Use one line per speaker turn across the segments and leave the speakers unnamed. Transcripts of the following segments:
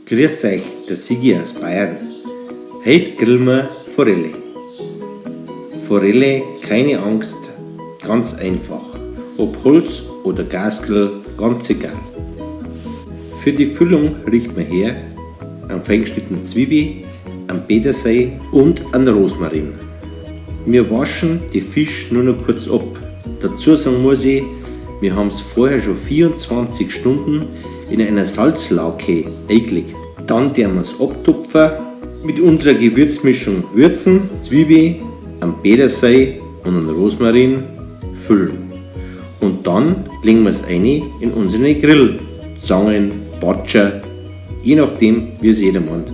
Grüß euch, der Sigi aus Bayern. Heute grillen wir Forelle. Forelle, keine Angst, ganz einfach. Ob Holz oder Gasgrill, ganz egal. Für die Füllung richten wir her einen feingeschnittenen Zwiebel, einen Peterseil und einen Rosmarin. Wir waschen die Fisch nur noch kurz ab. Dazu sagen muss ich, wir haben es vorher schon 24 Stunden in einer Salzlauge eingelegt. Dann werden wir es abtupfen, mit unserer Gewürzmischung würzen, Zwiebel, einen Peterseil und einen Rosmarin füllen. Und dann legen wir es rein in unsere Grill. Zangen, Batscher, je nachdem, wie es jeder meint.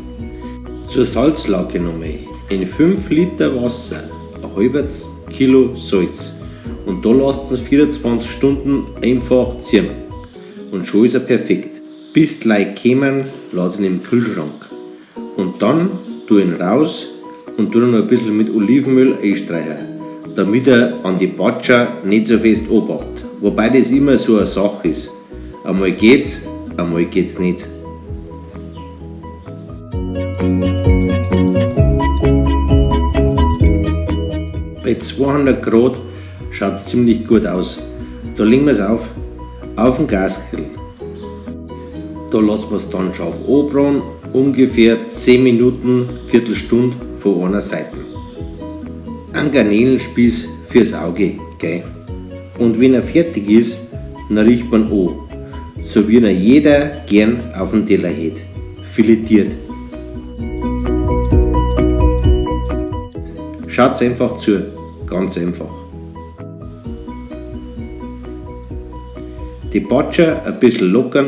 Zur Salzlauge nochmal. In 5 Liter Wasser ein halbes Kilo Salz. Und da lasst es 24 Stunden einfach ziehen. Und schon ist er perfekt. Bis die Leute kommen, lass ihn im Kühlschrank. Und dann tu ihn raus und tu ihn noch ein bisschen mit Olivenöl einstreichen, damit er an die Batscher nicht so fest anpackt. Wobei das immer so eine Sache ist. Einmal geht's, einmal geht's nicht. Bei 200 Grad schaut es ziemlich gut aus. Da legen wir es auf den Gasgrill. Da lassen wir es dann scharf anbraten, ungefähr 10 Minuten, Viertelstunde von einer Seite. Ein Garnelenspieß fürs Auge, gell? Und wenn er fertig ist, dann riecht man an, so wie ihn jeder gern auf dem Teller hätte. Filetiert. Schaut's einfach zu, ganz einfach. Die Batscher ein bisschen lockern,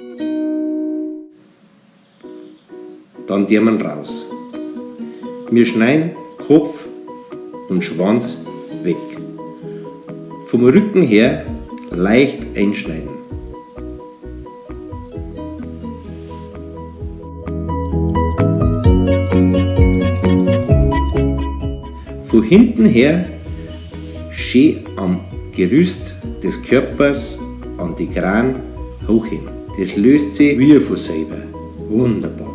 dann die wir raus. Wir schneiden Kopf und Schwanz weg. Vom Rücken her leicht einschneiden. Von hinten her schön am Gerüst des Körpers an die Kran hochheben. Das löst sich wie von selber. Wunderbar.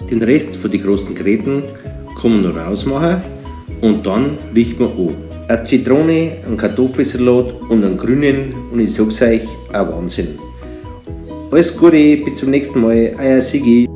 Den Rest von den großen Gräten kann man noch rausmachen und dann riecht man an. Eine Zitrone, einen Kartoffelsalat und einen grünen und ich sag's euch, ein Wahnsinn. Alles Gute, bis zum nächsten Mal, euer Sigi.